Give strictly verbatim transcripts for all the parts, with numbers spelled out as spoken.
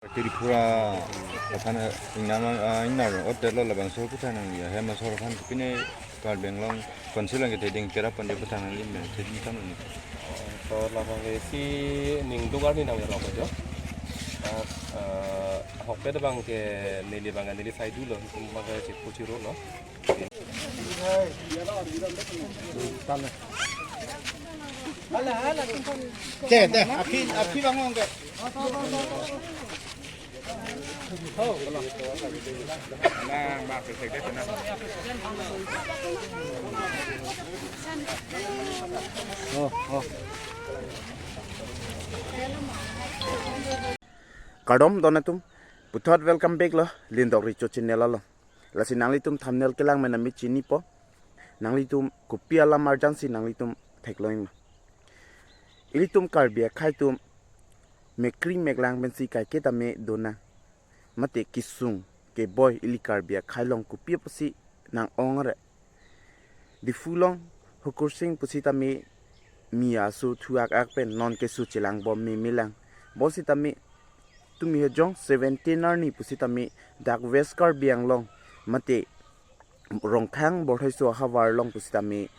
Tripura aphan, eh, ingnam, ah, ingnar otlo, labangso aphuthak nangli, hem asor aphan pine Karbi Anglong Council angke theding kerap pande aphuthak nangli me theding tame ni. To labang ke si ning dugar ni nang rok jo. Ah, eh, ahokpet abang ke neli abang neli sai dulo, kum abang ke chippu chirolo. Te, te, aphi, aphi bang ong ke. Oh, oh. Kardom don atum, puthot welcome back lo, Lindok Recho channel along. Lasi nanglitum thumbnail kelang menami chinipo. Nanglitum kopi alam arjan si nanglitum theklong ma. Ilitum Karbi akhei atum mekri meklang pensi kaike tame dona. Mate kesung keboi ili Karbi akhei along kopi apotsi nang-ong re. Diphu along Hukursing pusitame mi aso thu ak ak pen non keso chelang bom memelang. Bonsitame tumi hejong seventeen arni pusitame dak West Karbi Anglong mate Rongkhang Borhaiso ahavar along pusitame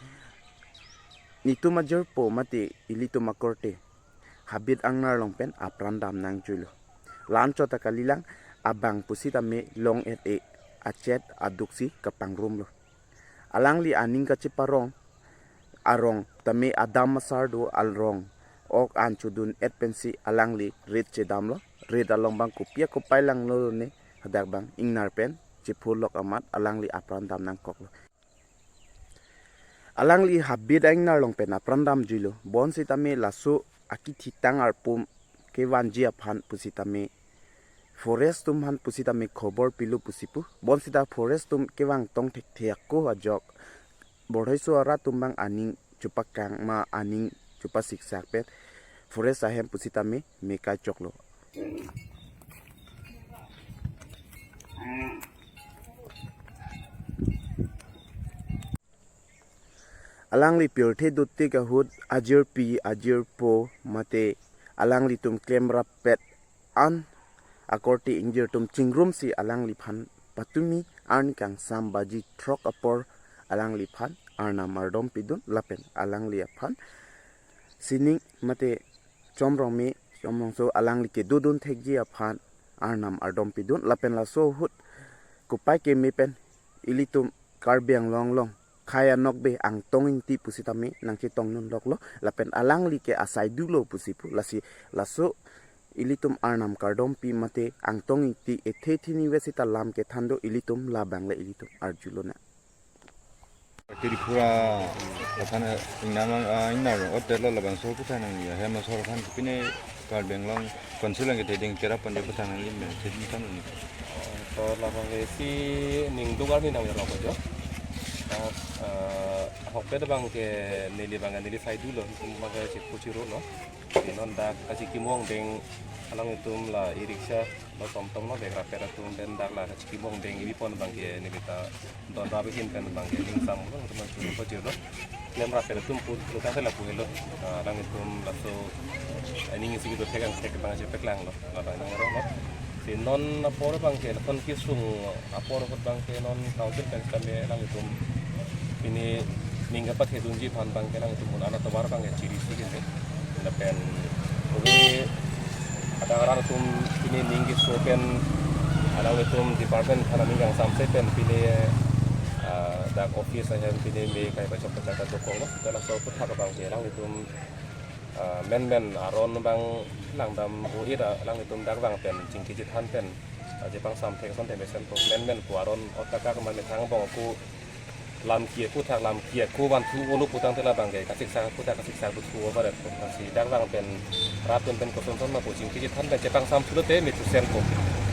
netum ajirpo mate ilitum akorte habit angnar along pen apran dam nangjuilo. La-anchot ta kalilang, abang pusitame long-et-e, achet aduksi kapangrumlo. Alangli aning kacheparong arong tame adam asar do, arong ok an chodun-et pensi alangli rit chedamlo. Rit along abang kopi akopai langlo ne, hadak abang ingnar pen chepholok amat alangli apran dam nangkoklo. Alangli habit ingnar along pen apran damjuilo. Bonsitame laso akithitang arpum kevanji aphan pusitame forest atum aphan pusitame khobor pilo pusi pu. Bonsita forest atum kevang tong thekthe ako ajok Borhaiso arat atum abang aning chepaklang ma aning chepasiksak pen forest ahem pusitame me kachoklo. Alangli pirthe dotik ahut ajirpi ajirpo mate alanglitum klemrappet an akorte ingjir atum chingrumsi alangliphan patumi arni kangsam baji throk apor alangliphan arnam ardom pidun lapen alangli aphan sining mate Chomrongme, Chomrongso alangli kedodun thekji aphan arnam ardom pidun lapen laso ahut kopai keme pen ilitum Karbi Anglong along khei anokbe Angtong Ingti pusitame nangchetong dunloklo lapen alangli ke asai dulo pusi pu. Lasi laso ilitum arnam kardom pi mate Angtong Ingti ethe thini ve sita lam kethan do, ilitum labang le ilitum arjulonang. Tripura aphan, eh, ingnam, ah, ingnar otlo, labangso aphuthak nangli, hem asor aphan pine Karbi Anglong Council angke theding kerap pande aphuthak nangli me theding tame ni. To labang ke si ning dugar ni nang rok jo. Ah, eh, ahokpet abang ke neli abang neli sai dulo, kum abang ke chippu chirolo. Si non dak kachikimong deng alanglitum la e-rickshaw lo tomtom lo bek rappet atum pen dak la kachikimong deng ibi pon abang ke neli ta don rap ihin pen abang ke ning sam lo atum atum ko jelo. Klemrappet atum pu lo tangte lapu helo. Ah, alanglitum laso aning isi kedo thek angthek abang chepaklanglo. Labang nang rok lo. Si non apor abang ke, non kesung apor ahut abang ke non council pen kami alanglitum pine ning kapathedunji aphan abang ke alanglitum un-an atovar abang ke chiri si kene. Lapen kami adang arat atum pine ning keso pen alanglitum department aphan aning kangsamse pen pine, ah, dak office ahem pine me kai pachok pachak dokoklo. Laso aphuthak abang ke alanglitum ah, menmen aron abang langdam o-ira alanglitum dak vang pen chingki chethan pen, ah, chepangsam thek ason thek mesen po menmen pu aron otak ak man methang bong ku lam kiak ku thak lam kiak ku van thu olo pu tangte labang ke kasiksak pu thak kasiksak pu thu over po. Lasi dak vang pen rat atum pen koson son ma pu chingki chethan pen chepangsam thulote me thusen po.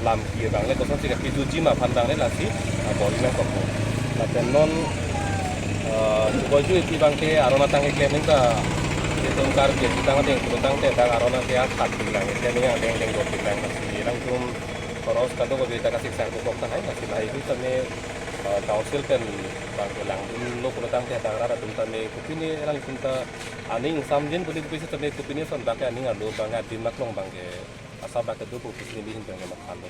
Lam kiak abang le koson si kapijuji ma aphan abang le lasi, ah, bor-i nangkok po. Lapen non, ah, chuboiju iti abang ke aron atang keklem nangta itum Karbi atang deng pulo tangte dak aron ke akhat pik lang, keklem nang deng deng dot pik lang, lasi alanglitum koros kadokave ta kasiksak dokok tahai, lasi lahai hui tame, ah, council pen abang ke langdunlo pulo tangte dak arat atum tame kopine alanglitum ta aning samjin puli kopisi tame kopine ason abang ke aning arlo abang ke adim aklong abang ke asap abang kedo pu pusi neli ahin abang ke mathalo.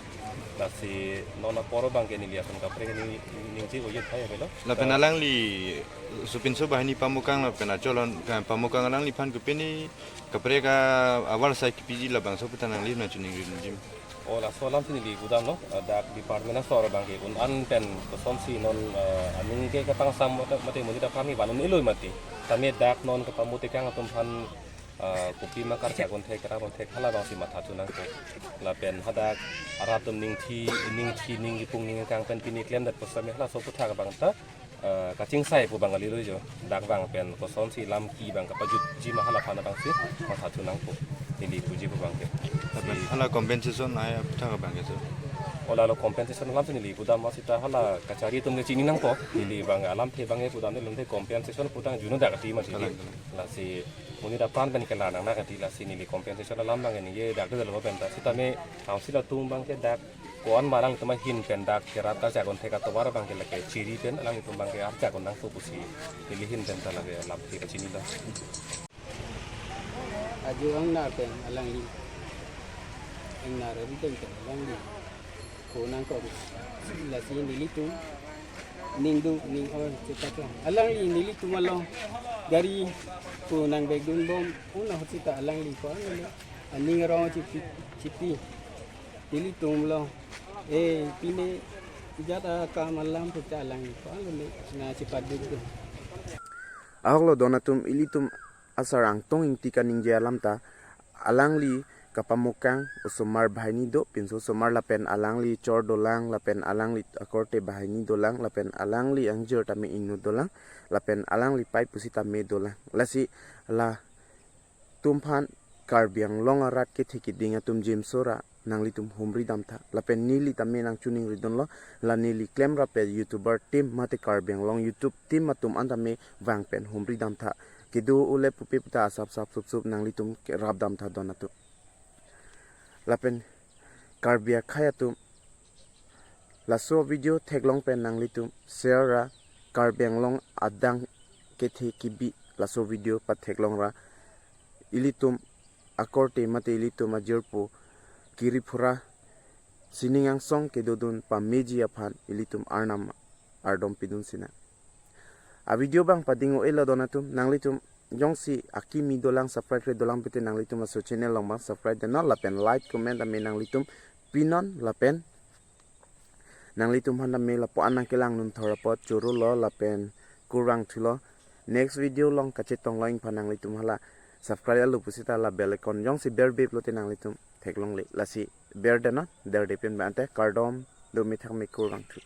Lasi non apor abang ke neli ason kaprek neli ningje oye thai avelo. Lapen alangli sopinso banghini pamukang lapen acholon ka pamukang alangliphan kopine kaprek avarsai kepiji labangso aputhak nangli nangchiningri dunji ma? O laso alamsi neli pudamlo, eh, dak department asor abang ke un-an pen kosonsi non, eh, aning ke kapangsam mate, mate monit aphan ni vanun iloi mati. Tame dak non kapamu tekang atum aphan, eh, kopima karchak un-e thek, kerap un-e thek, halabangsi matha thu nangkok. Lapen hadak arat atum ningthi, ningthi, ning kipung ning kang pen pini klemdet pusitame halaso aputhak abang ta, eh, kachingsai pu abang kalilo jo. Dak abang pen kosonsi lam ki abang kapajutji ma, halaphan abangsi matha thu nangkok. Neli puji pu abang ke. Lapen hala compensation ai aputhak abang ke, sir? O lalo compensation alamsi neli pudam ma seta hala kachari atum ke chini nangpo. Neli abang alamthe abang ke pudam, neli lamthe compensation putang juno dak ati ma sini. Kalang, kalang. Lasi monit apran pen kelang nang nang ati, lasi neli compensation alam abang ke ningje dak dolo pen ta. Sitame council atum abang ke dak ko-an ma alanglitum ahin pen dak kerap karchak un-e thek atovar abang ke lake chiri pen alanglitum abang ke archak un-e nangpo pusi neli ahin pen ta lake lamthe kachinilo. Ajo angnar pen alangli, angnar ari pen pen alangli ko nangkok. Lasi nelitum ning duk ning oi chetak lang. Alangli nelitum along gari ko nang bag dunbom un ahut seta alangli ko-an lo aning arong chipi, chipi. Nelitum lo, eh, pine jat akam alam pu ta alangli ko-an lo nangchepaduk dun. Ahok lo don atum, ilitum asar Angtong Ingti kaningje alam ta, alangli kapamukang osomar banghini do, pinso osomar lapen alangli chor dolang lapen alangli akorte banghini dolang lapen alangli angjir tame inut dolang lapen alangli pei pusitame dolang. Lasi latum aphan Karbi Anglong arat kethe keding atum jimsora nanglitum humri damtha. Lapen neli tame nangchiningri dunlo, la neli klemrap pen YouTuber team mate Karbi Anglong YouTube team atum an tame vang pen humri damtha. Kedo ole pupe puta asap sap sup sup nanglitum kerap damtha don atum. Lapen Karbi akhei atum, laso video theklong pen nanglitum share ra, Karbi Anglong adang kethe kebi laso video patheklong ra, ilitum akorte mate ilitum ajirpo kiri phura sining angsong kedodun pameji aphan ilitum arnam ardom pidun sinang. A video abang pading o elo don atum, nanglitum jongsi akimi dolang, subscribe-re dolang pute nanglitum laso channel along abang subscribe denon lapen like comment tame nanglitum pinon lapen nanglitum aphan tame lapu-an nangkelang nunthor apot choro lo lapen kurvangthu lo. Next video along kachetong lo ingphan nanglitum hala subscribe alo pusita la bell icon jongsi ber bep lote nanglitum theklongle. Lasi ber denon, der de pen bante kardom, do methak me kurvangthu.